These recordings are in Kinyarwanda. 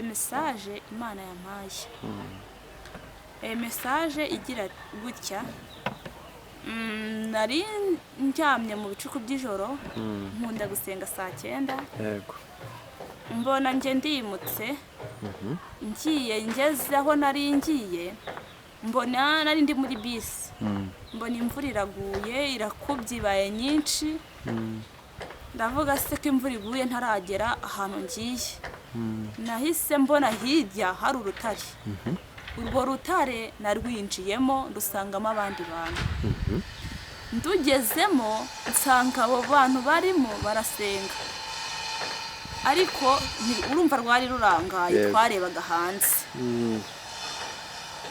Message Imana yampaye, message igira gutya: nari ndyamye mu bicuku by'ijoro, nkunda gusenga saa 9. Mbona njye ndimutse, ngiye, ngeze aho nari ngiye, mbona nari ndi muri bisi, mbona imvura iraguye, irakubye, ibaye nyinshi. Ndavuga se ko imvura iguye ntaragera ahantu ngiye? Nahise mbona hirya hari urutare. Urwo rutare narwinjiyemo, ndusangamo abandi bantu. Ndugezemo, nsanga abo bantu barimo barasenga, ariko urumva rwari rurangaye. Twarebaga hanze.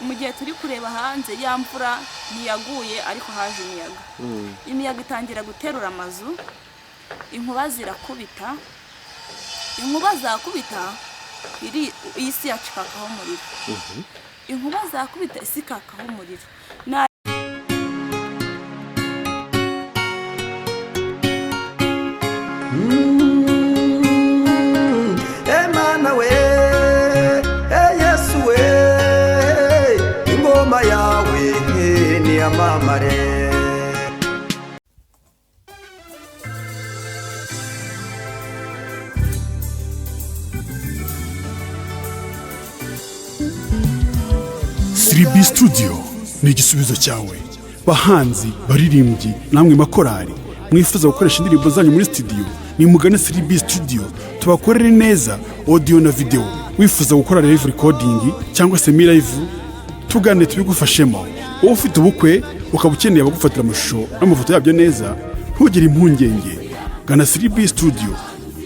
Mu gihe turi kureba hanze, ya mvura ntiyaguye, ariko haje imiyaga. Imiyaga itangira guterura amazu, inkuba zirakubita. Inkuba zakubita, iyi si yacu ikakaho umuriro. Inkuba zakubita, isi ikakaho umuriro. Emana we, e Yesu we, ingoma yawe niyamamare. 3B Studio ni igisubizo cyawe. Bahanzi, baririmbyi, namwe makorari mwifuza gukoresha indirimbo zanyu muri studio, nimugane 3B Studio tubakorere neza audio na video. Wifuza gukora live recording cyangwa semi live, tugane tubigufashemo. Wowe ufite ubukwe ukaba ukeneye abagufatira amashusho n'amafoto yabyo neza, ntugire impungenge, gana 3B Studio.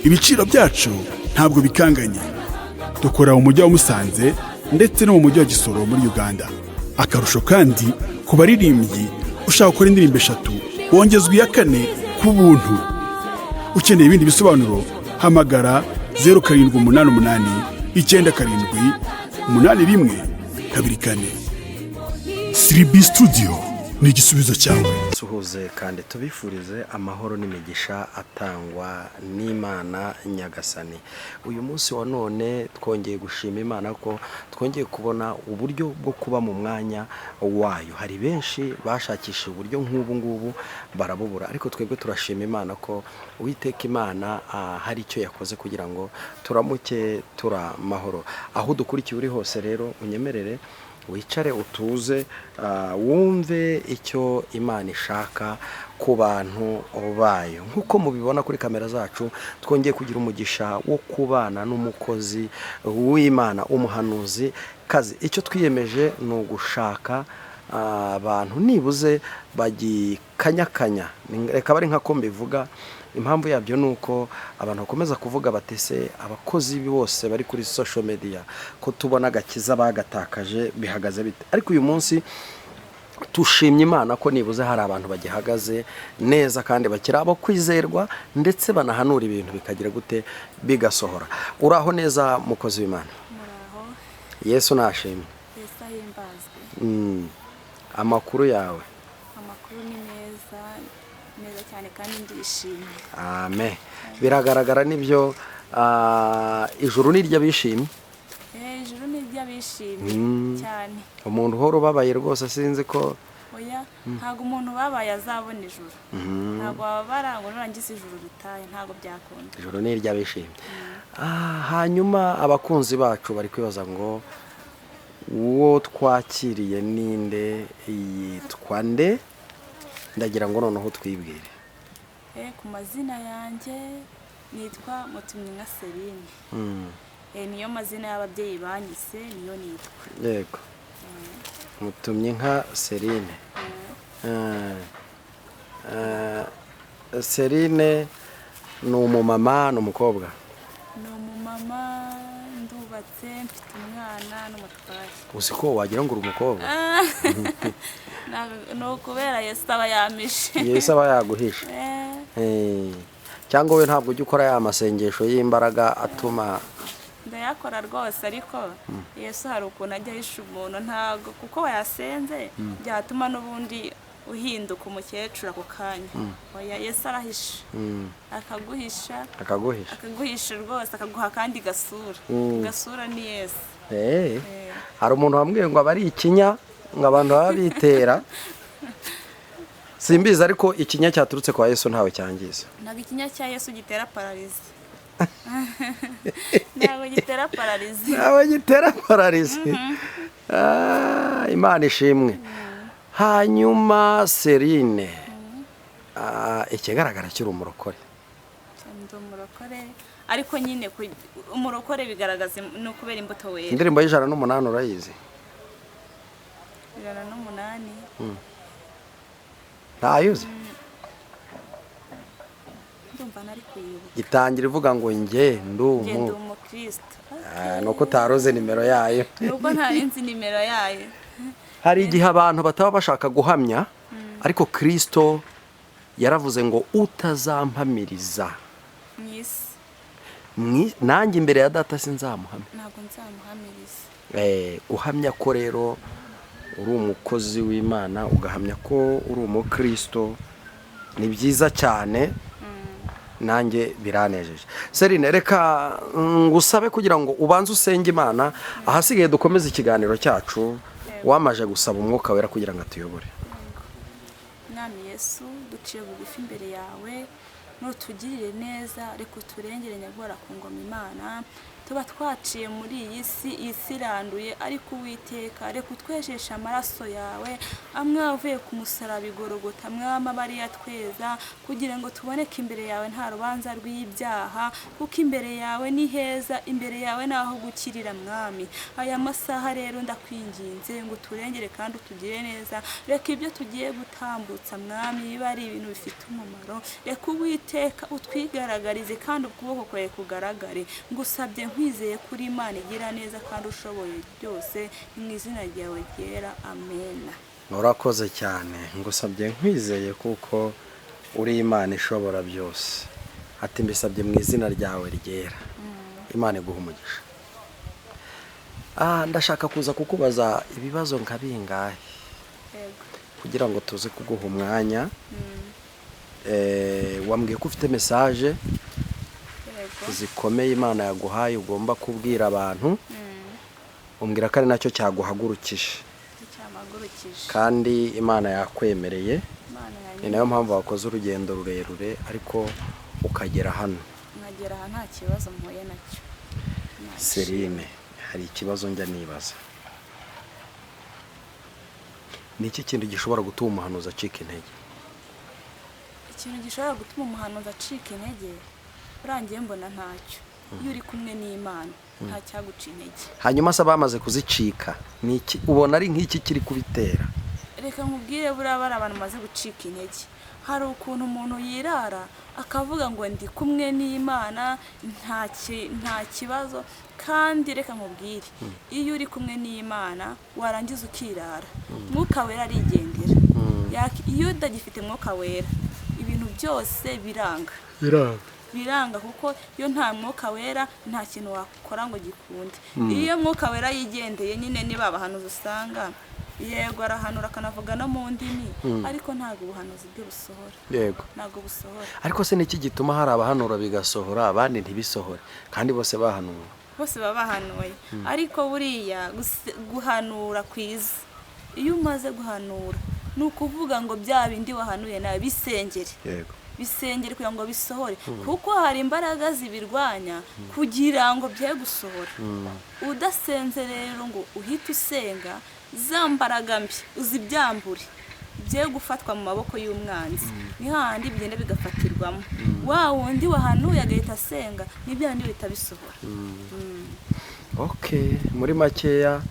Ibiciro byacu ntabwo bikanganye. Dukora mu mujyi wa Musanze ndetse no mu mujyi wa Gisoro muri Uganda. Akarusho kandi, ku baririmbyi ushaka gukora indirimbo eshatu, wongezwa iya kane ku buntu. Ukeneye ibindi bisobanuro, hamagara 0788 97 81 24. 3B Studio ni igisubizo cyawe. Suhuze kandi tubifurize amahoro n'imigisha atangwa n'Imana Nyagasani. Uyu munsi wa none twongeye gushima Imana ko twongeye kubona uburyo bwo kuba mu mwanya wayo. Hari benshi bashakishije uburyo nk'ubu ngubu barabubura, ariko twebwe turashima Imana ko Uwiteka Imana hari icyo yakoze kugira ngo turamuke turamahoro. Aho udukurikiye uri hose rero, unyemerere wicare utuze, wumve icyo Imana ishaka ku bantu bayo. Nk'uko mubibona kuri kamera zacu, twongeye kugira umugisha wo kubana n'umukozi w'Imana, umuhanuzi kazi. Icyo twiyemeje ni ugushaka abantu nibuze bagikanyakanya. Reka bari nka ko mbivuga. Impamvu yabyo ni uko abantu bakomeza kuvuga batese abakozi bose bari kuri social media, ko tubona agakiza bagatakaje, bihagaze bite? Ariko uyu munsi tushimye Imana ko nibuze hari abantu bagihagaze neza kandi bakiri abo kwizerwa, ndetse banahanura ibintu bikagira gute? Bigasohora. Uraho neza, mukozi w'Imana? Muraho. Yesu nashimwe. Yesu ahimbazwe. Amakuru yawe? Amakuru ni meza, meza cyane, kandi ndishimye. Amen, biragaragara nibyo. Ijuru ni iry'abishimye. Ijuru ni iry'abishimye cyane. Umuntu uhora ubabaye rwose sinzi ko Oya, ntabwo umuntu ubabaye azabona ijuru. Ntabwo wababara ngo nurangiza ijuru ritahe, ntabwo byakunda. Ijuru ni iry'abishimye. Hanyuma abakunzi bacu bari kwibaza ngo uwo twakiriye ninde, yitwa nde? Ndagira ngo noneho twibwire. Ku mazina yanjye nitwa Mutumyinka Celine. Niyo mazina y'ababyeyi banyise, niyo nitwa. Yego, Mutumyinka Celine. Celine ni umumama, ni umukobwa? Ni umumama, ndubatse, mfite umwana n'umutware. Uzi ko wagira ngo uri umukobwa? Ni ukubera Yesu aba yamishe. Yesu aba yaguhishe. Cyangwa we ntabwo ujya ukora ya masengesho y'imbaraga atuma Ndayakora rwose, ariko Yesu hari ukuntu ajya ahisha umuntu. Ntabwo kuko wayasenze byatuma n'ubundi uhinduka umukecuru ako kanya. Oya, Yesu arahisha, akaguhisha. Akaguhisha. Akaguhisha rwose, akaguha akandi gasura. Gasura ni Yesu. Hari umuntu wambwiye ngo aba ari ikinya, ngo abantu baba bitera, simbizi, ariko ikinya cyaturutse kwa Yesu ntawe cyangiza. Ntabwo ikinya cya Yesu gitera paralysie, ntabwo gitera paralysie. Ntawe gitera paralysie. Ah, Imana ishimwe. Hanyuma Serine, ikigaragara kiri umurokore. Ndi umurokore, ariko nyine umurokore bigaragaza ni ukubera imbuto wera. Indirimbo y'108 urayizi? 108? Ntayuzi? Ndumva nari kuyibuka. Itangira ivuga ngo nge Ngenda ndumu umukristo. Ah, nuko utaroze nimero yayo. Nubwo ntari nzi nimero yayo. Hari igihe abantu bataba bashaka guhamya, ariko Kirisito yaravuze ngo utazampamiriza mu isi nanjye imbere ya Data sinzamuhamya. Ntabwo nzamuhamiriza. Guhamya ko rero uri umukozi w'Imana, ugahamya ko uri umukristo, ni byiza cyane, nanjye biranejeje. Serine, reka ngusabe kugira ngo ubanze usenge Imana, ahasigaye dukomeze ikiganiro cyacu wamaje gusaba Umwuka Wera kugira ngo atuyobore. Mwami Yesu, duciye bugufi imbere yawe, nutugirire neza, reka uturengere nyagora ku ngoma. Imana, tuba twaciye muri iyi si, iyi si iranduye, ariko Uwiteka, reka utwejeshe amaraso yawe amwe avuye ku musaraba igorogota. Mwami, aba ariyo atweza kugira ngo tuboneke imbere yawe nta rubanza rw'ibyaha, kuko imbere yawe ni heza, imbere yawe ni aho gukirira. Mwami, aya masaha rero ndakwinginze ngo uturengere kandi utugire neza. Reka ibyo tugiye gutambutsa, Mwami, biba ari ibintu bifite umumaro. Reka Uwiteka utwigaragarize kandi ukuboko kwawe kugaragare. Ngusabye nkwizeye kuri Imana igira neza kandi ushoboye byose, ni mu izina ryawe ryera, amena. Urakoze cyane. Ngusabye nkwizeye kuko uri Imana ishobora byose. Ati mbisabye mu izina ryawe ryera. Imana iguha umugisha. Ndashaka kuza kukubaza ibibazo nka bingahe Yego. kugira ngo tuze kuguha umwanya. Wambwiye ko ufite message zikomeye Imana yaguhaye ugomba kubwira abantu, umbwira ko ari nacyo cyaguhagurukije. Cyampagurukije. Kandi Imana yakwemereye. Imana Ni yanyu nayo mpamvu wakoze urugendo rurerure ariko ukagera hano. Nkagera aha nta kibazo mpuye nacyo. Serine, hari ikibazo njya nibaza: ni iki kintu gishobora gutuma umuhanuzi acika intege? Ikintu gishobora gutuma umuhanuzi acika intege, urangiye mbona ntacyo. Iyo uri kumwe n'Imana nta cyaguca intege. Hanyuma se abamaze kuzicika, ni iki ubona ari nk'iki kiri kubitera? Reka nkubwire, buriya bari abantu bamaze gucika intege, hari ukuntu umuntu yirara akavuga ngo ndi kumwe n'Imana, nta kibazo. Kandi reka nkubwire, iyo uri kumwe n'Imana warangiza ukirara, Mwuka Wera arigendera. Iyo utagifite Mwuka Wera, ibintu byose biranga. Biranga. Biranga, kuko iyo nta Mwuka Wera nta kintu wakora ngo gikunde. Iyo Mwuka Wera yigendeye nyine, niba abahanuzi usanga yego arahanura akanavuga no mu ndimi, ariko ntabwo ubuhanuzi bwe busohora. Ntabwo busohora. Ariko se niki gituma hari abahanura bigasohora, abandi ntibisohore, kandi bose bahanura? Bose baba bahanuye, ariko buriya guhanura kwiza, iyo umaze guhanura ni ukuvuga ngo bya bindi wahanuye nawe bisengere. Bisengere kugira ngo bisohore, kuko hari imbaraga zibirwanya kugira ngo bye gusohora. Udasenze rero ngo uhite usenga, za mbaraga mbi uzibyambure, bye gufatwa mu maboko y'umwanzi, ni hahandi bigenda bigafatirwamo. Wa wundi wahanuye agahita asenga, ni bya bindi bihita bisohora. Okay, muri makeya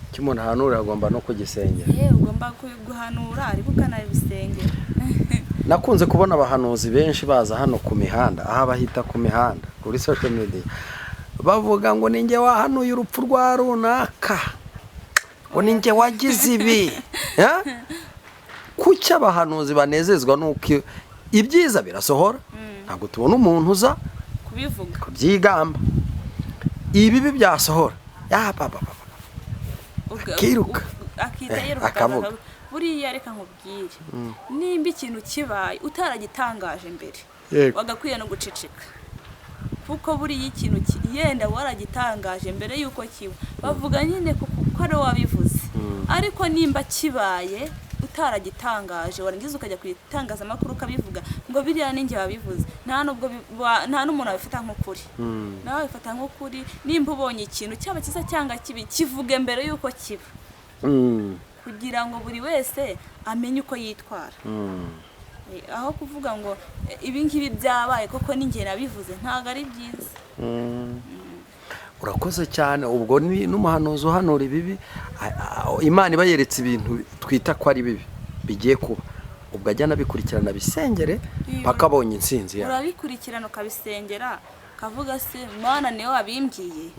icyo umuntu ahanura agomba no kugisengera. Yewe, ugomba guhanura ariko ukanabisengera. Nakunze kubona abahanuzi benshi baza hano ku mihanda, aho abahita ku mihanda kuri social media, bavuga ngo ninjye wahanuye urupfu rwa runaka, ngo ninjye wagize ibi. Ya? Kuki abahanuzi banezezwa nuko ibyiza birasohora? Ntabwo tubona umuntu uza kubivuga, kubyigamba. Ibibi byasohora, ya papa papa, akiruka. Akita yiruka. Akavuga. Akavuga. Buriya reka nkubwire, nimba ikintu kibaye utaragitangaje mbere, wagakwiye no guceceka, kuko buriya ikintu yenda waragitangaje mbere y'uko kiba, bavuga nyine kuko ari wabivuze. Ariko nimba kibaye utaragitangaje, warangiza ukajya ku itangazamakuru ukabivuga ngo biriya ni njye wabivuze, nta nubwo nta n'umuntu wabifata nk'ukuri. Nawe wabifata nk'ukuri. Nimba ubonye ikintu cyaba cyiza cyangwa kibi, kivuge mbere y'uko kiba, kugira ngo buri wese amenye uko yitwara. Aho kuvuga ngo ibi ngibi byabaye koko ni njye nabivuze, ntabwo ari byiza. Urakoze cyane. Ubwo ni n'umuhanuzi uhanura ibibi, Imana iba yeretse ibintu twita ko ari bibi bigiye kuba, ubwo ajya anabikurikirana bisengere mpaka abonye intsinzi yawe. Urabikurikirana ukabisengera, ukavuga se Mana niwe wabimbwiye,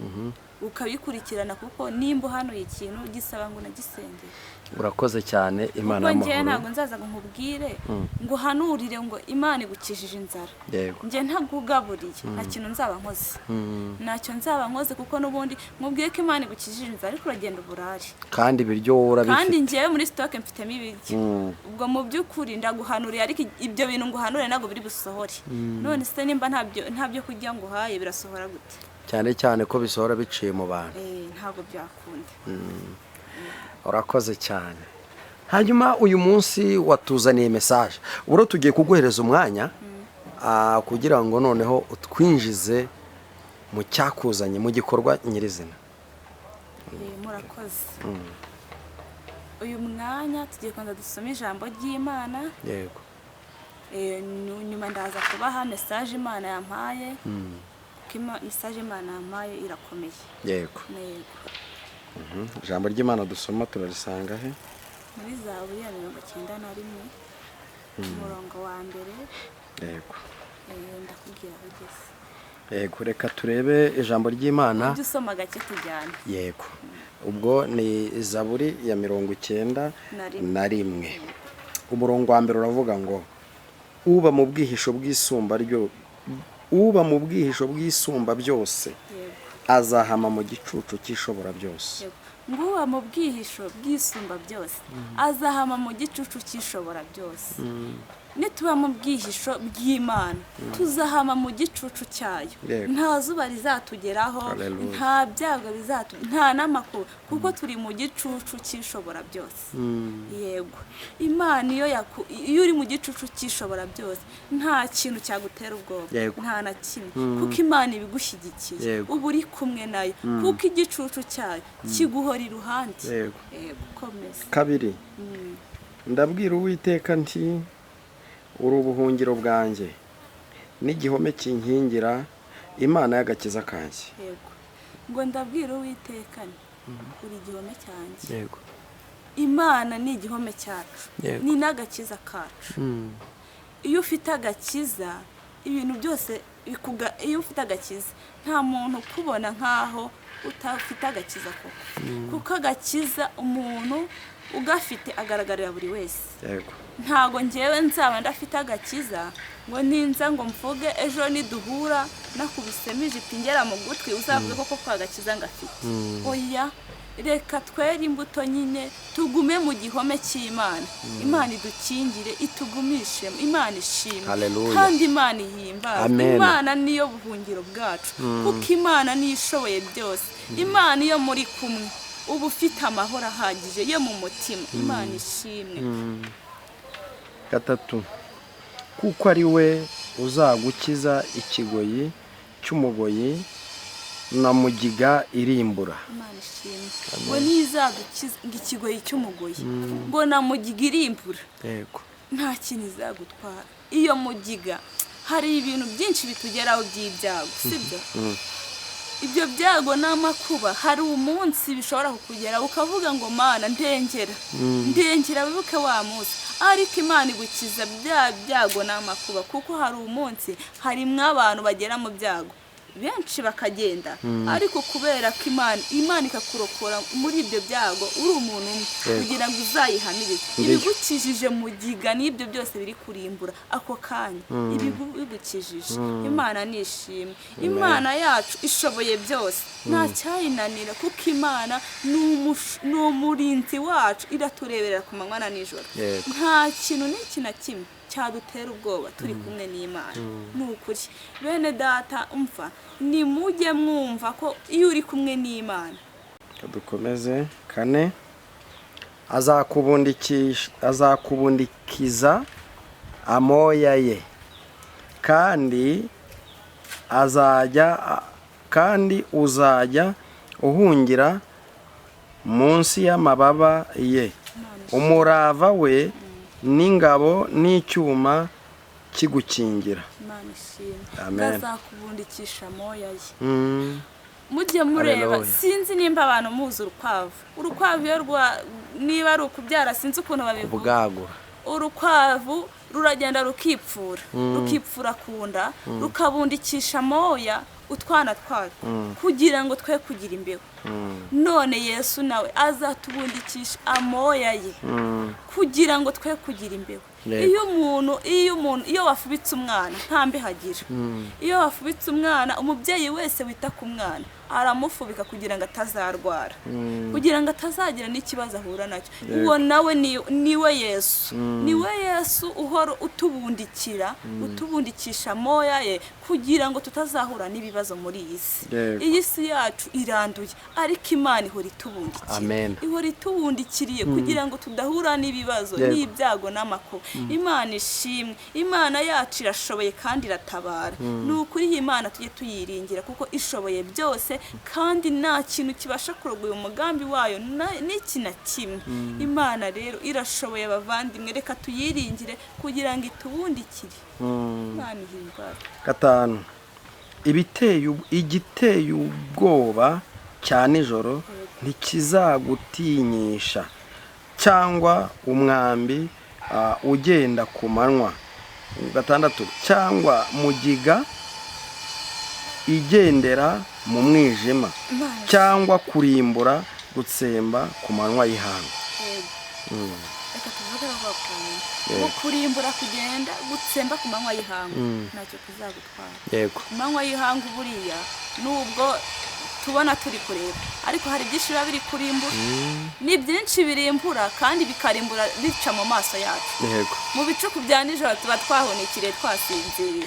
ukabikurikirana, kuko nimba uhanuye ikintu gisaba ngo unagisengere. Urakoze cyane, Imana Kuko njyewe y'amahoro. ntabwo nzaza ngo nkubwire ngo uhanurire ngo Imana igukijije inzara, njye ntagugaburiye, nta kintu nzaba nkoze, ntacyo nzaba nkoze, kuko n'ubundi nkubwiye ko Imana igukijije inzara, ariko uragenda uburare. Kandi ibiryo wowe urabifite. Kandi njyewe muri stock mfitemo ibiryo. Ubwo mu by'ukuri ndaguhanuriye, ariko ibyo bintu nguhanuriye ntabwo biri busohore. None se nimba ntabyo kurya nguhaye, birasohora gute? Cyane cyane ko bisohora biciye mu bantu. Ntabwo byakunda. Urakoze cyane. Hanyuma uyu munsi watuzaniye message, ubwo tugiye kuguhereza umwanya kugira ngo noneho utwinjize mu cyakuzanye, mu gikorwa nyirizina. Murakoze. Uyu mwanya tugiye kubanza dusome ijambo ry'Imana. Nyuma ndaza kubaha message Imana yampaye, kuko message Imana yampaye irakomeye. Yego. Ijambo ry'Imana dusoma turarisanga he? Muri Zaburi ya 91, umurongo wa mbere. Ndakubwira aho ugeze. Yego, reka turebe ijambo ry'Imana. Ujye usoma gake tujyane. Yego, ubwo ni Zaburi ya 91 Na rimwe. na rimwe. Umurongo wa mbere uravuga ngo: uba mu bwihisho bw'isumba ryo uba mu bwihisho bw'isumba byose azahama mu gicucu cy'ishobora byose. Yego. Ngo uba mu bwihisho bw'isumba byose azahama mu gicucu cy'ishobora byose. Nituba mu bwihisho bw'Imana, tuzahama mu gicucu cyayo. Nta zuba rizatugeraho, Hallelujah. nta byago bizatu, nta n'amakuru, kuko turi mu gicucu cy'ishobora byose. Yego, Imana iyo uri mu gicucu cy'ishobora byose, nta kintu cyagutera ubwoba, nta na kimwe, kuko Imana ibigushyigikiye. Uba uri kumwe nayo, kuko igicucu cyayo kiguhora iruhande. Yego, komeza. Kabiri: ndabwira Uwiteka nti: uri ubuhungiro bwanjye n'igihome kinkingira, Imana y'agakiza kanjye. Yego, ngo ndabwira Uwiteka nti: uri igihome cyanjye. Imana ni igihome cyacu, ni n'agakiza kacu. Iyo ufite agakiza, ibintu byose iyo ufite agakiza nta muntu ukubona nk'aho utafite agakiza koko, kuko agakiza umuntu ugafite agaragarira buri wese. Ntago ngewe nzaba ndafite agakiza ngo ninza ngo mvuge ejo niduhura nakubisemo ijipo ingera mu gutwi, uzavuge koko ko agakiza ngafite. Oya, reka twere imbuto nyine, tugume mu gihome cy'Imana, Imana idukingire, itugumishe. Imana ishimwe. Hallelujah. Kandi Imana ihimbaze. Amen. Imana niyo buhungiro bwacu, kuko Imana niyo ishoboye byose. Imana iyo muri kumwe uba ufite amahoro ahagije yo mu mutima. Imana ishimwe. Gatatu: kuko ari we uzagukiza ikigoyi cy'umugoyi na mugiga irimbura. Imana ishimwe. Ngo ntizagukiza ngo ikigoyi cy'umugoyi, ngo na mugiga irimbura. Nta kintu izagutwara iyo mugiga. Hari ibintu byinshi bitugeraho by'ibyago, sibyo? Ibyo byago n'amakuba, hari umunsi bishobora kukugeraho ukavuga ngo: Mana ndengera, ndengera, wibuke wa munsi. Ariko Imana igukiza bya byago n'amakuba, kuko hari umunsi harimwo abantu bagera mu byago. Benshi bakagenda, ariko kubera ko Imana ikakurokora muri ibyo byago uri umuntu umwe, kugira ngo uzayihamirize. Ibigukijije mugiga n'ibyo byose biri kurimbura ako kanya, ibigukijije. Imana nishimwe. Imana yacu ishoboye byose, nta cyayinanira, kuko Imana ni umurinzi wacu, iratureberera ku manywa na nijoro. Nta kintu n'iki na kimwe cyadutera ubwoba turi kumwe n'Imana. Ni ukuri, bene data, umva, nimujye mwumva ko iyo uri kumwe n'Imana. Dukomeze kane. Azakubundikiza amoya ye, kandi uzajya uhungira munsi y'amababa ye. Umurava we n'ingabo n'icyuma kigukingira. Imana ishimwe. Amen. Azakubundikisha amoya ye. Mujye mureba. Haleluya. Sinzi nimba abantu muzi urukwavu. Urukwavu iyo rwa, niba ari ukubyara, sinzi ukuntu babivuga. Ubwagura. Urukwavu ruragenda rukipfura, rukipfura ku nda, rukabundikisha amoya utwana twatwo kugira ngo twe kugira imbeho. None Yesu nawe azatubundikisha amoya ye kugira ngo twe kugira imbeho. Iyo umuntu, iyo wafubitse umwana, nta mbeho agira. Iyo wafubitse umwana, umubyeyi wese wita ku mwana aramufubika kugira ngo atazarwara, kugira ngo atazagira n'ikibazo ahura nacyo. Uwo nawe niwe Yesu, niwe Yesu uhora utubundikira, utubundikisha amoya ye kugira ngo tutazahura n'ibibazo muri iyi si. Iyi si yacu iranduye, ariko Imana ihora itubundikira. Amen. Ihora itubundikiriye kugira ngo tudahura n'ibibazo n'ibyago n'amakuba. Imana ishimwe. Imana yacu irashoboye kandi iratabara. Ni ukuri, iyi Mana tujye tuyiringira kuko ishoboye byose, kandi nta kintu kibasha kurogoya umugambi wayo n'iki na kimwe. Imana rero irashoboye, abavandimwe, reka tuyiringire kugira ngo itubundikire. Imana ihimbaze. Gatanu. Igiteye ubwoba cya nijoro ntikizagutinyisha, cyangwa umwambi ugenda ku manywa. Gatandatu. Cyangwa mugiga igendera mu mwijima, Imana cyangwa kurimbura gutsemba ku manywa y'ihangu. Yego. Reka tuvuge aho bakuyemo. Ngo kurimbura kugenda gutsemba ku manywa y'ihangu ntacyo kuzagutwara. Ku manywa y'ihangu buriya, nubwo tubona turi kureba, ariko hari byinshi biba biri kurimbura. Ni byinshi birimbura, kandi bikarimbura bica mu maso yacu. Mu bicuku bya nijoro tuba twahunikiriye, twasinziriye,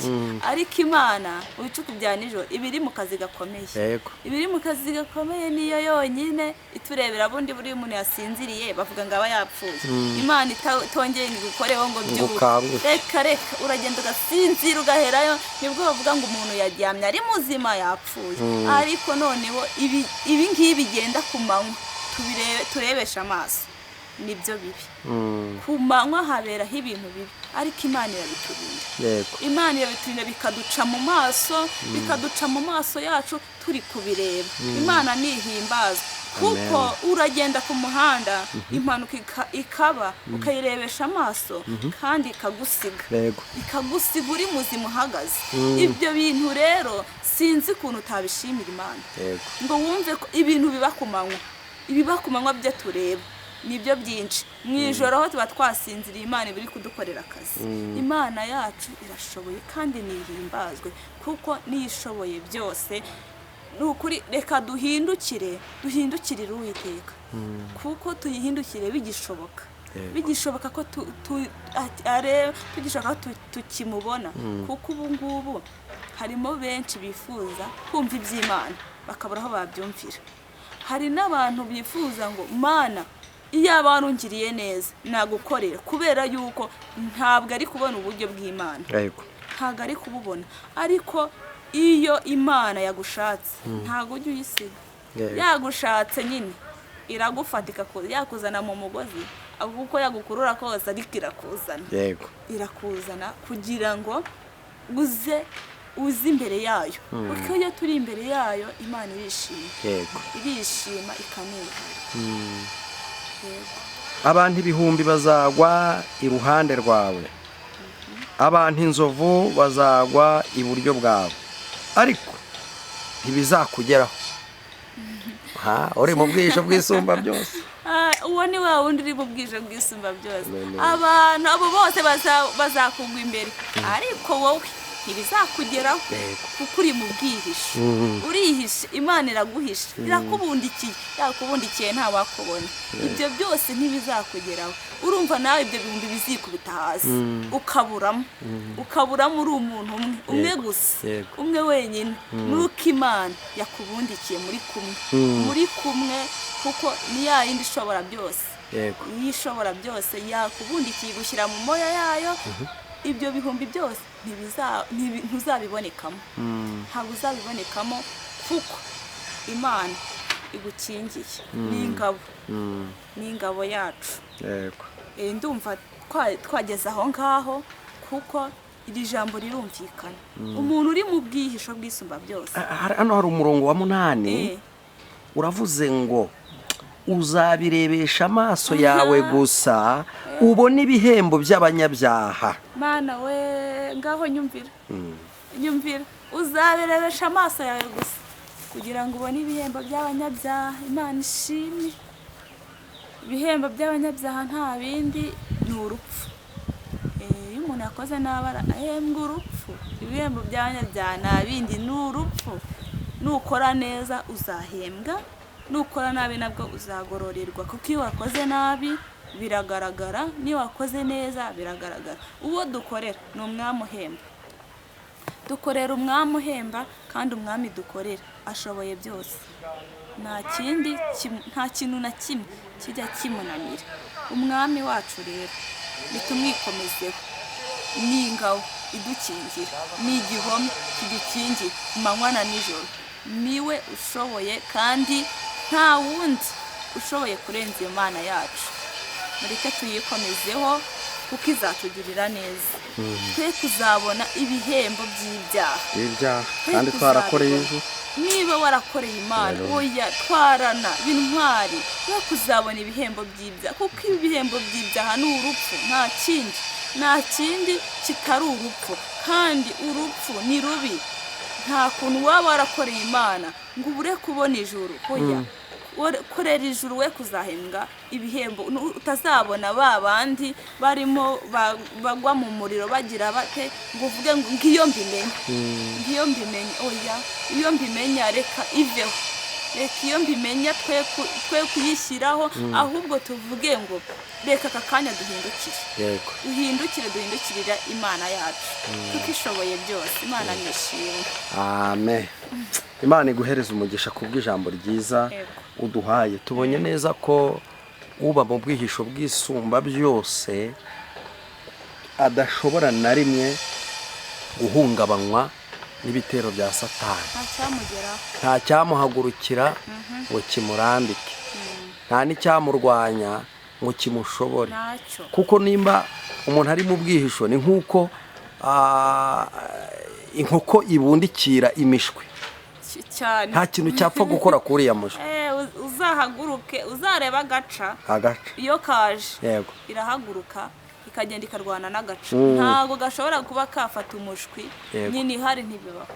ariko Imana mu bicuku bya nijoro iba iri mu kazi gakomeye. Iba iri mu kazi gakomeye, niyo yonyine iturebera. Bundi buriya umuntu yasinziriye bavuga ngo aba yapfuye. Imana itongeye ngo igukoreho ngo byuke, ukanguke. Reka reka, uragenda ugasinzira ugaherayo, nibwo bavuga ngo umuntu yaryamye ari muzima, yapfuye. Ariko noneho ibi ngibi bigenda ku manywa tubirebe, turebesha amaso, nibyo bibi. Ku manywa haberaho ibintu bibi, ariko Imana irabiturinda. Imana irabiturinda, bikaduca mu maso, bikaduca mu maso yacu turi kubireba. Imana nihimbazwa, kuko uragenda ku muhanda, impanuka ikaba, ukayirebesha amaso kandi ikagusiga, ikagusiga uri muzima uhagaze. Ibyo bintu rero sinzi ukuntu utabishimira Imana ngo wumve ko ibintu biba ku manywa, ibiba ku manywa byo tureba nibyo byinshi. Mu ijoro aho tuba twasinziriye, Imana iba iri kudukorera akazi. Imana yacu irashoboye kandi nihimbazwe, kuko niyo ishoboye byose. Ni ukuri, reka duhindukire, duhindukirire Uwiteka, kuko tuyihindukire bigishoboka, bigishoboka ko areba, tugishoboka ko tukimubona, kuko ubu ngubu harimo benshi bifuza kumva iby'Imana bakabura aho babyumvira. Hari n'abantu bifuza ngo: "Mana, iyo warungiriye neza nagukorera," kubera yuko ntabwo ari kubona uburyo bw'Imana. Ntabwo ari kububona. Ariko iyo Imana yagushatse ntabwo ujya uyisiga. Yagushatse nyine iragufata, yakuzana mu mugozi, uko yagukurura kose, ariko irakuzana. Irakuzana kugira ngo uze, uze imbere yayo, kuko iyo turi imbere yayo Imana irishima. Irishima ikanezerwa. Yego. Abantu ibihumbi bazagwa iruhande rwawe, abantu inzovu bazagwa iburyo bwawe, ariko Ntibizakugeraho. Ha, uri mu bwihisho bw'Isumba byose. Ah, uwo ni wa wundi uri mu bwihisho bw'Isumba byose. Amen. Abantu abo bose bazakugwa imbere, ariko wowe ntibizakugeraho, kuko uri mu bwihisho. Urihishe, Imana iraguhisha, irakubundikiye, yakubundikiye ntawakubona. Ibyo byose ntibizakugeraho. Urumva nawe ibyo bihumbi bizikubita hasi, ukaburamo, ukaburamo uri umuntu umwe umwe gusa, umwe wenyine. Nuko Imana yakubundikiye muri kumwe, muri kumwe, kuko ni ya yindi ishobora byose. Iyo ishobora byose yakubundikiye, igushyira mu moya yayo. Ibyo bihumbi byose ntuzabibonekamo, ntabwo uzabibonekamo, kuko Imana igukingiye, ni ingabo, ni ingabo yacu. Ndumva twageze aho ngaho, kuko iri jambo rirumvikana, umuntu uri mu bwihisho bw'Isumba byose. Hano hari umurongo wa 8. Uravuze ngo uzabirebesha amaso yawe gusa, ubone ibihembo by'abanyabyaha. Mana we, ngaho nyumvira, nyumvira! Uzabirebesha amaso yawe gusa kugira ngo ubone ibihembo by'abanyabyaha. Imana ishimwe! Ibihembo by'abanyabyaha nta bindi, ni urupfu. Iyo umuntu yakoze nabi ahembwa urupfu. Ibihembo by'abanyabyaha nta bindi, ni urupfu. Nukora neza uzahembwa, nukora nabi nabwo uzagororerwa, kuko iyo wakoze nabi biragaragara, niyo wakoze neza biragaragara. Uwo dukorera ni umwami uhemba. Dukorera umwami uhemba, kandi umwami dukorera ashoboye byose. Nta kindi nta kintu na kimwe kijya kimunanira. Umwami wacu rero nitumwikomezeho, ni ingabo idukingira, ni igihome kidukingira manywa na nijoro. Niwe ushoboye, kandi nta wundi ushoboye kurenza iyo Mana yacu. Mureke tuyikomezeho, kuko izatugirira neza. Twe kuzabona ibihembo by'ibyaha. Ibyaha. Twe Kandi twarakoreye kuzabibona. ejo. Niba warakoreye Imana, oya, twarana b'intwari, we kuzabona ibihembo by'ibyaha, kuko ibihembo by'ibyaha ni urupfu, nta kindi, nta kindi kitari urupfu. Kandi urupfu ni rubi. Nta kuntu waba warakoreye Imana ngo ubure kubona ijuru. Oya, korera ijuru, we kuzahembwa ibihembo. Utazabona ba bandi barimo bagwa mu muriro bagira bate, ngo uvuge ngo ngiyo mbimenye, ngiyo mbimenye. Oya, iyo mbimenya reka iveho, reka iyo mbimenya twe kuyishyiraho, ahubwo tuvuge ngo reka aka kanya duhindukire, duhindukire, duhindukirira Imana yacu, kuko ishoboye byose. Imana nishimwe. Amen. Imana iguhereza umugisha kubw'ijambo ryiza uduhaye. Tubonye neza ko uba mu bwihisho bw'Isumba byose adashobora na rimwe guhungabanywa n'ibitero bya Satani. Nta cyamugeraho. Nta cyamuhagurukira ngo kimurambike, nta n'icyamurwanya ngo kimushobore. Ntacyo. Kuko nimba umuntu ari mu bwihisho, ni nk'uko inkoko ibundikira imishwi. Cyane. Nta kintu cyapfa gukora kuri uriya mushwi. Uzahaguruke, uzareba agaca. Agaca. Iyo kaje, irahaguruka ikagenda ikarwana n'agaca. Ntabwo gashobora kuba kafata umushwi. Nyine ihari, ntibibaho.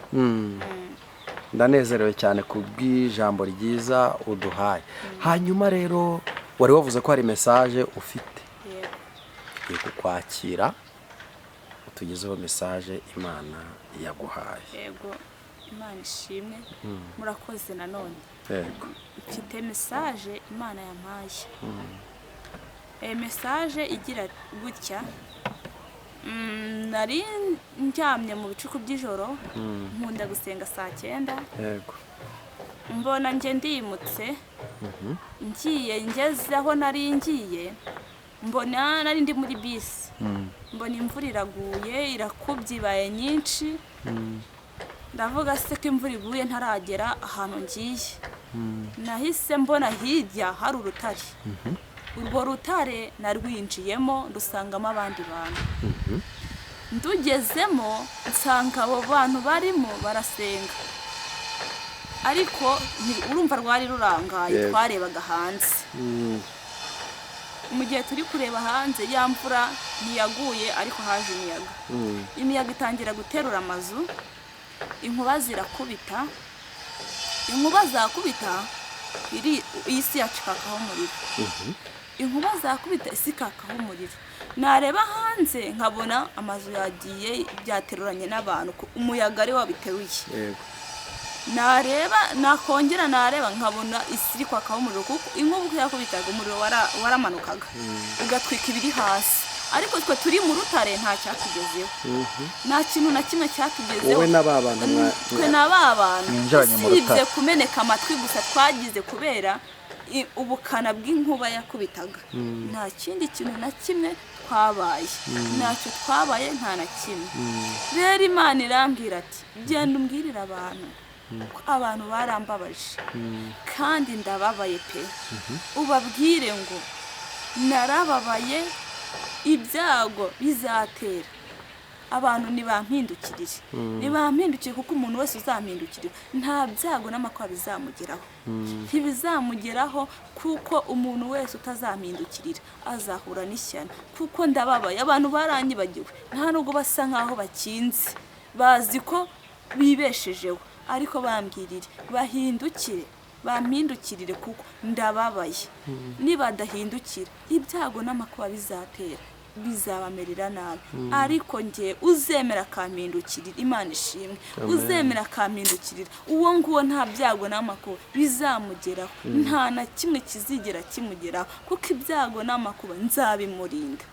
Ndanezerewe cyane ku bw'ijambo ryiza uduhaye. Hanyuma rero wari wavuze ko hari message ufite. Yego. Tugiye kukwakira, utugezeho message Imana yaguhaye. Yego, Imana ishimwe, murakoze nanone. Mfite message Imana yampaye. Message igira gutya: Nari ndyamye mu bicuku by'ijoro, nkunda gusenga saa 9. Mbona njye ndimutse, ngiye ngeze aho nari ngiye, mbona nari ndi muri bisi, mbona imvura iraguye, irakubye, ibaye nyinshi. Ndavuga se ko imvura iguye ntaragera ahantu ngiye? Nahise mbona hirya hari urutare. Urwo rutare narwinjiyemo, ndusangamo abandi bantu. Ndugezemo nsanga abo bantu barimo barasenga, ariko urumva rwari rurangaye. Twarebaga hanze. Mu gihe turi kureba hanze, ya mvura ntiyaguye, ariko haje imiyaga. Imiyaga itangira guterura amazu, inkuba zirakubita. Inkuba zakubita iri iyi si yacu ikakaho umuriro, inkuba zakubita isi ikakaho umuriro. Nareba hanze nkabona amazu yagiye, byateruranye n'abantu, umuyaga ari wabiteruye. Nareba, nakongera nareba nkabona isi iri kwakaho umuriro, kuko inkuba uko yakubitaga umuriro waramanukaga ugatwika ibiri hasi, ariko twe turi mu rutare nta cyatugezeho, nta kintu na kimwe cyatugezeho. Wowe na ba bantu Twe na ba bantu Mwinjiranye mu usibye rutare. kumeneka amatwi gusa twagize kubera ubukana bw'inkuba yakubitaga, nta kindi kintu na kimwe twabaye, ntacyo twabaye, nta na kimwe. Rero Imana irambwira ati: "Genda umbwirire abantu ko abantu barambabaje kandi ndababaye pe. Ubabwire ngo narababaye, ibyago bizatera abantu nibampindukirire, nibampindukire, kuko umuntu wese uzampindukirira nta byago n'amakuba bizamugeraho, ntibizamugeraho, kuko umuntu wese utazampindukirira azahura n'ishyano, kuko ndababaye. Abantu baranyibagiwe, nta nubwo basa nkaho bakinze, bazi ko bibeshejeho, ariko bambwirire bahindukire, bampindukirire, kuko ndababaye. Nibadahindukira ibyago n'amakuba bizatera bizabamerera nabi. Ariko njye uzemera akampindukirira, Imana ishimwe, uzemera akampindukirira, uwo nguwo nta byago n'amakuba bizamugeraho, nta na kimwe kizigera kimugeraho, kuko ibyago n'amakuba nzabimurinda,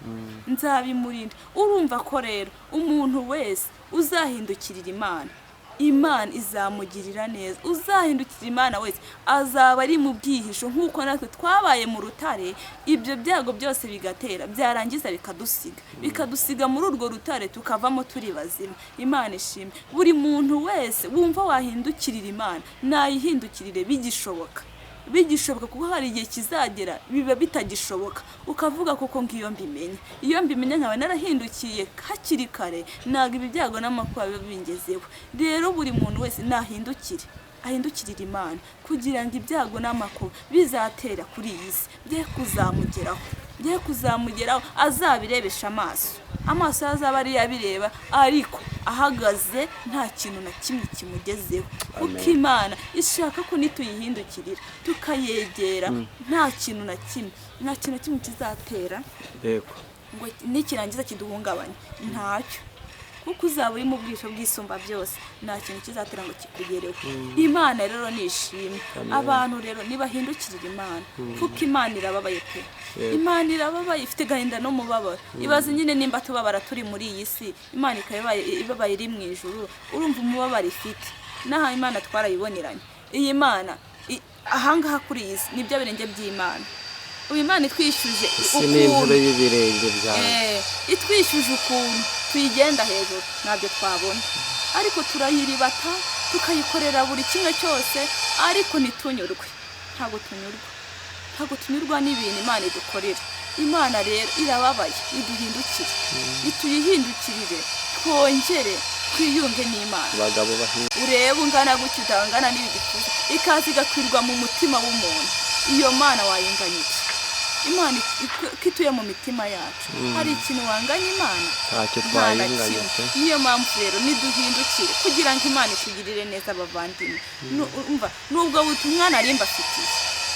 nzabimurinda." Urumva ko rero umuntu wese uzahindukirira Imana, Imana izamugirira neza. Uzahindukira Imana wese azaba ari mu bwihisho, nk'uko natwe twabaye mu rutare, ibyo byago byose bigatera, byarangiza bikadusiga, bikadusiga muri urwo rutare, tukavamo turi bazima. Imana ishimwe. Buri muntu wese wumva wahindukirira Imana nayihindukirire bigishoboka, bigishoboka, kuko hari igihe kizagera biba bitagishoboka, ukavuga koko ngo iyo mbimenye, iyo mbimenye nkaba narahindukiye hakiri kare, ntabwo ibi byago n'amakuba biba bingezeho. Rero buri muntu wese nahindukire, ahindukirire Imana, kugira ngo ibyago n'amakuba bizatera kuri iyi si bye kuzamugeraho, bye kuzamugeraho, azabirebesha amaso, amaso ye azaba ariyo abireba, ariko ahagaze nta kintu na kimwe kimugezeho, kuko Imana ishaka ko nituyihindukirira tukayegera nta kintu na kimwe, nta kintu na kimwe kizatera ngo nikirangiza kiduhungabanye, ntacyo, kuko uzaba uri mu bwisho bw'Isumba byose, nta kintu kizatera ngo kikugereho. Imana rero nishimwe. Abantu rero nibahindukirira Imana, kuko Imana irababaye pe. Imana irababaye, ifite agahinda n'umubabaro. Ibaze nyine nimba tubabara turi muri iyi si, Imana ikaba ibabaye iri mu ijuru, urumva umubabaro ifite. N'aha Imana twarayiboneranye. Iyi Mana ahangaha kuri iyi si nibyo birenge by'Imana. Ubu Imana itwishyuje Isi ni intebe y'ibirenge byawe. Itwishyuje ukuntu tuyigenda hejuru ntabyo twabona, ariko turayiribata, tukayikorera buri kimwe cyose, ariko ntitunyurwe. Ntabwo tunyurwa, ntabwo tunyurwa n'ibintu Imana idukorera. Imana rero irababaye, iduhindukire, ituyihindukirire, twongere twiyunge n'Imana. Abagabo bahinga. Urebe ungana gutya, utangana n'ibigipfuza, ikaza igakwirwa mu mutima w'umuntu. Iyo Mana wayinganya iki? Imana ko ituye mu mitima yacu, hari ikintu wanganya Imana? Ntacyo Nta na twayinganya kimwe. pe. Niyo mpamvu rero niduhindukire kugira ngo Imana itugirire neza. Abavandimwe, umva, nubwo butumwa nari mbafitiye,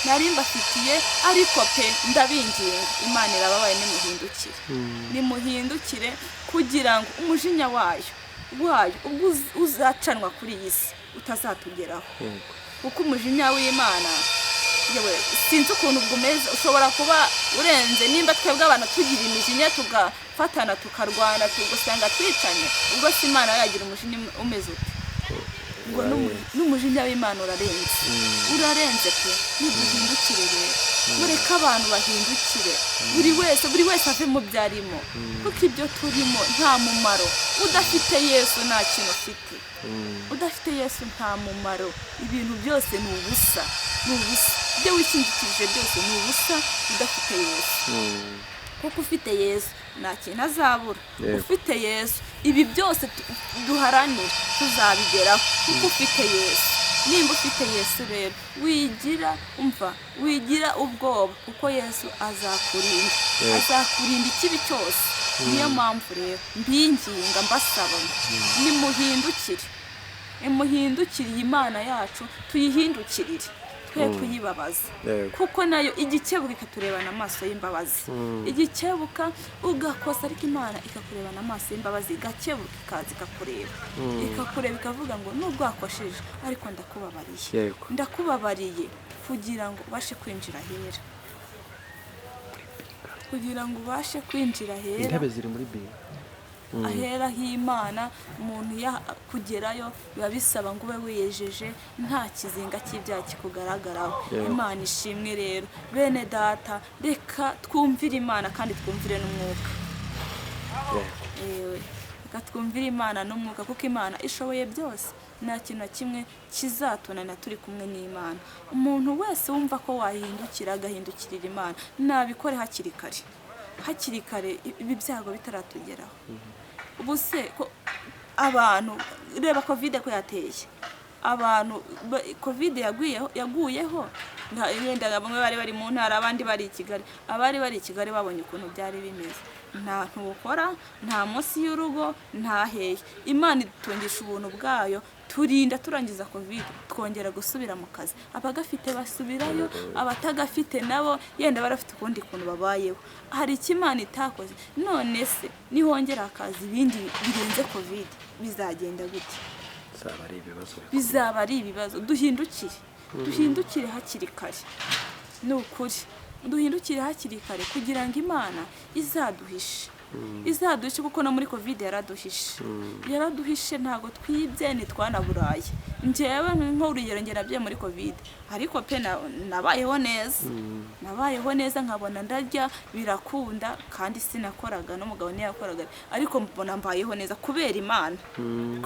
nari mbafitiye, ariko pe ndabinginga, Imana irababaye, nimuhindukire, nimuhindukire, kugira ngo umujinya wayo ubwo uzacanwa kuri iyi si utazatugeraho, kuko umujinya w'Imana, yewe, sinzi ukuntu ubwo umeze, ushobora kuba urenze. Nimba twebwe abantu tugira imijinya, tugafatana, tukarwana, tugasanga twicanye, ubwo si Imana yagira umujinya umeze ute? Ngo n'umujinya w'Imana urarenze, urarenze pe. Niduhindukire rero, mureke abantu bahindukire, buri wese, buri wese ave mu byo arimo, kuko ibyo turimo nta mumaro. Udafite Yesu nta kintu ufite, udafite Yesu nta mumaro. Ibintu byose ni ubusa, ni ubusa. Ibyo wishingikirije byose ni ubusa udafite Yesu, kuko ufite Yesu nta kintu azabura. Ufite Yesu ibi byose duharanira tuzabigeraho, kuko ufite Yesu. Nimba ufite Yesu rero wigira, umva, wigira ubwoba, kuko Yesu azakurinda, azakurinda ikibi cyose. Niyo mpamvu rero mbinginga, mbasaba ngo nimuhindukire. Muhindukiriye Imana yacu, tuyihindukirire, twe kuyibabaza, kuko nayo igikebuka ikaturebana amaso y'imbabazi. Igikebuka ugakosa, ariko Imana ikakurebana amaso y'imbabazi, igakebuka ikaza ikakureba, ikakureba ikavuga ngo nubwo wakosheje ariko ndakubabariye, ndakubabariye kugira ngo ubashe kwinjira ahera, kugira ngo ubashe kwinjira ahera. Intebe ziri muri bingo. Ahera h'Imana, umuntu kugerayo biba bisaba ngo ube wiyejeje, nta kizinga cy'ibyaha kikugaragaraho. Imana ishimwe rero, bene data, reka twumvire Imana kandi twumvire n'umwuka. Yewe, reka twumvire Imana n'umwuka, kuko Imana ishoboye byose. Nta kintu na kimwe kizatunanira turi kumwe n'Imana. Umuntu wese wumva ko wahindukira agahindukirira Imana, nabikore hakiri kare, hakiri kare, ibi byago bitaratugeraho. Ubu se ko abantu, reba COVID ko yateye abantu, COVID yaguyeho wenda bamwe bari bari mu ntara, abandi bari i Kigali. Abari bari i Kigali babonye ukuntu byari bimeze. Nta ntukora, nta munsi y'urugo, nta hehe. Imana idutungisha ubuntu bwayo, turinda turangiza COVID, twongera gusubira mu kazi. Abagafite basubirayo, abatagafite nabo yenda barafite ukundi kuntu babayeho. Hari icyo Imana itakoze? None se nihongera hakaza ibindi birenze COVID, bizagenda gute? Bizaba ari ibibazo bikomeye. Bizaba ari ibibazo. Duhindukire, duhindukire hakiri kare, ni ukuri duhindukire hakiri kare kugira ngo Imana izaduhishe, izaduhishe, kuko no muri COVID yaraduhishe, yaraduhishe. Ntabwo twibye, ntitwanaburaye. Njyewe nk'urugero, njye nabyaye muri COVID, ariko pe nabayeho neza, nabayeho neza, nkabona ndarya birakunda, kandi sinakoraga n'umugabo ntiyakoraga, ariko mbona mbayeho neza kubera Imana,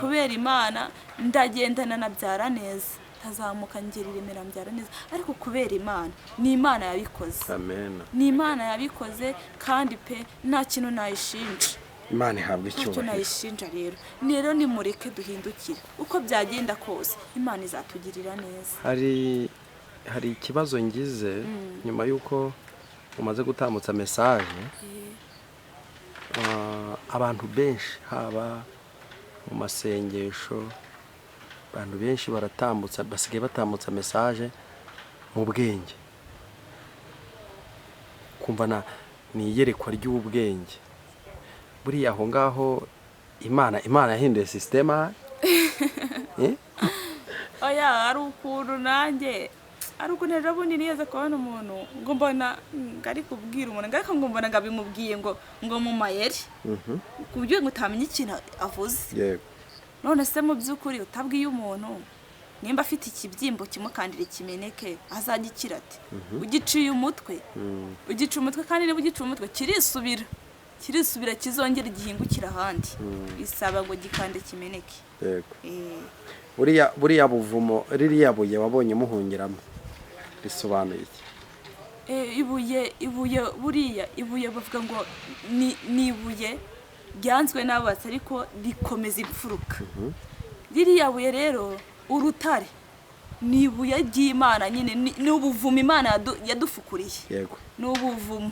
kubera Imana. Ndagendana nabyara neza, ntazamuka ngera i Remera mbyara neza, ariko kubera Imana. Ni Imana yabikoze. Amen. Ni Imana yabikoze, kandi pe nta kintu nayishinja. Imana ihabwa Ntacyo icyubahiro. nayishinja. Rero nimureke duhindukire, uko byagenda kose Imana izatugirira neza. Hari ikibazo ngize nyuma y'uko umaze gutambutsa message. Abantu benshi, haba mu masengesho, abantu benshi baratambutsa, basigaye batambutsa message mu bwenge, kumva na ni iyerekwa ry'ubwenge. Buriya aho ngaho Imana yahinduye système, eh? Oya, hari ukuntu nanjye, hari ukuntu ejo bundi nigeze kubona umuntu, ngo mbona ngo ari kubwira umuntu, ngo ariko ngo mbona ngo abimubwiye ngo mu mayeri, ku buryo ngo utamenya ikintu avuze. None se mu by'ukuri utabwiye umuntu nimba afite ikibyimbo kimukandira ikimeneke, azagikira ate? Ugiciye umutwe, ugica umutwe, kandi niba ugiciye umutwe kirisubira, kirisubira, kizongera gihingukira ahandi. Bisaba ngo gikande kimeneke. Buriya buvumo, ririya buye wabonye muhungiramo, risobanuye iki? Ibuye buriya ibuye bavuga ngo ni ibuye ryanzwe n'abubatsi ariko rikomeza imfuruka. Ririya buye rero, urutare, ni ibuye ry'Imana nyine, ni ubuvumo Imana yadufukuriye. Ni ubuvumo,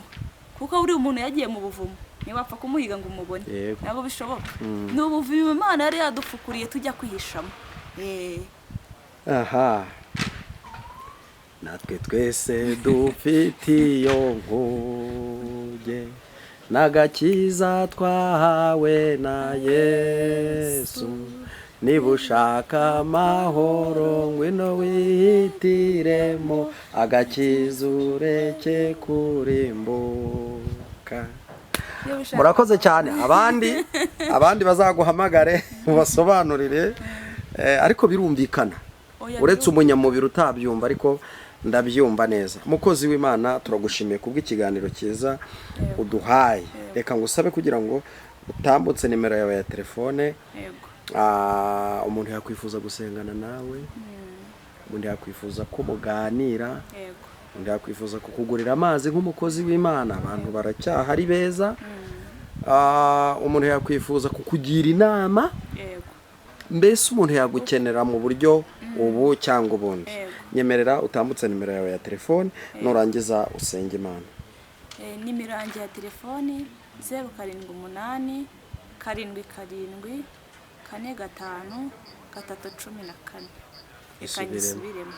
kuko buriya umuntu yagiye mu buvumo ntiwapfa kumuhiga ngo umubone. Ntabwo bishoboka. Ni ubuvumo Imana yari yadufukuriye tujya kwihishamo. Aha natwe twese dufite iyo nkuge n'agakiza twahawe na Yesu. Niba ushaka amahoro, ngwino wihitiremo agakiza, ureke kurimbuka. Niba ushaka- Murakoze cyane. Abandi bazaguhamagare mubasobanurire. Ariko birumvikana. Oya, Uretse umunyamubiri utabyumva, ariko ndabyumva neza. Mukozi w'Imana, turagushimiye kubw'ikiganiro cyiza uduhaye. Reka ngusabe kugira ngo utambutse nimero yawe ya telefone. Umuntu yakwifuza gusengana nawe, umuntu yakwifuza ko muganira, undi yakwifuza kukugurira amazi nk'umukozi w'Imana, abantu baracyahari beza. Umuntu yakwifuza kukugira inama, mbese umuntu yagukenera mu buryo ubu cyangwa ubundi. Nyemerera utambutse nimero yawe ya telefone, nurangiza usenge Imana. Nimero yanjye ya telefoni, 078 77 45. 3 14. Reka Isubiremo. nyisubiremo: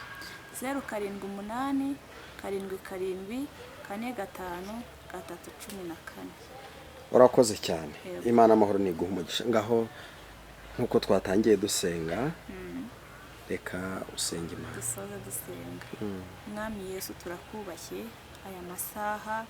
0787745314. Urakoze cyane. Yego. Imana amahoro niguha umugisha. Ngaho nk'uko twatangiye dusenga, reka usenge Imana. Dusoza dusenga. Mwami Yesu, turakubashye aya masaha.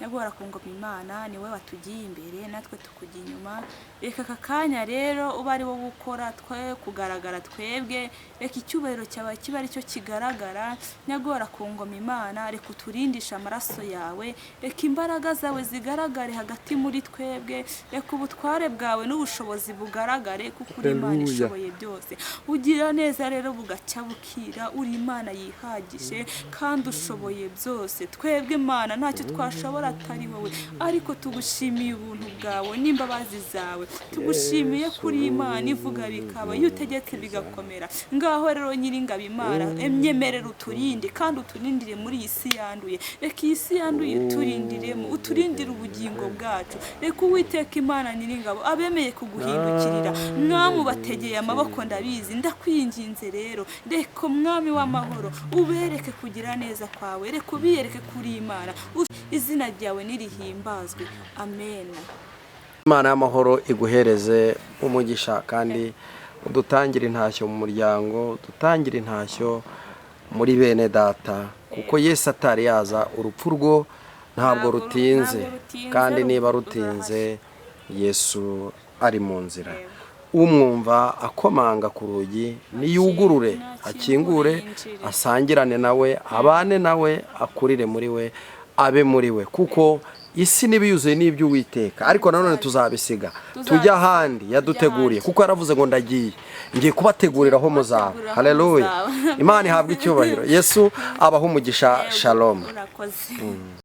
Nyagora ku ngoma Imana, niwe watugiye imbere, natwe tukujya inyuma. Reka aka kanya rero uba ari wowe ukora, twe kugaragara twebwe, reka icyubahiro cyawe kibe ari cyo kigaragara. Nyagora ku ngoma Imana, reka uturindishe amaraso yawe, reka imbaraga zawe zigaragare hagati muri twebwe, reka ubutware bwawe n'ubushobozi bugaragare, kuko uri Imana Haleluya. ishoboye byose. Ugira neza rero bugacya bukira, uri Imana yihagije kandi ushoboye byose. Twebwe Imana ntacyo twashobora atari wowe, ariko tugushimiye ubuntu bwawe n'imbabazi zawe. Tugushimiye kuri Imana ivuga bikaba, iyo utegetse bigakomera. Ngaho rero Nyiringabo Imana, emyemerera uturinde kandi uturindire muri iyi si yanduye. Reka iyi si yanduye uturindiremo, uturindire ubugingo bwacu. Reka Uwiteka Imana Nyiringabo, abemeye kuguhindukirira, Mwami, ubategeye amaboko, ndabizi. Ndakwinginze rero, reka Umwami w'amahoro ubereke kugira neza kwawe, reka ubiyereke kuri Imana. Izina ryawe nirihimbazwe. Amen. Imana y'amahoro iguhereze umugisha, kandi udutangire intashyo mu muryango, dutangire intashyo muri bene data, kuko Yesu atari yaza, urupfu rwo ntabwo rutinze. Ntabwo rutinze, kandi niba rutinze, Yesu ari mu nzira. Umwumva akomanga ku rugi, niyugurure, akingure, Nakingure, yinjire. asangirane nawe, abane nawe, akurire muri we, abe muri we, kuko isi niba yuzuye n'iby'Uwiteka, ariko nanone tuzabisiga tujya ahandi yaduteguriye, kuko yaravuze ngo: "Ndagiye, ngiye kubategurira aho muzaba." Kubategurira aho Haleluya. muzaba. Imana ihabwe icyubahiro. Yesu abaho umugisha. Shalom. Urakoze.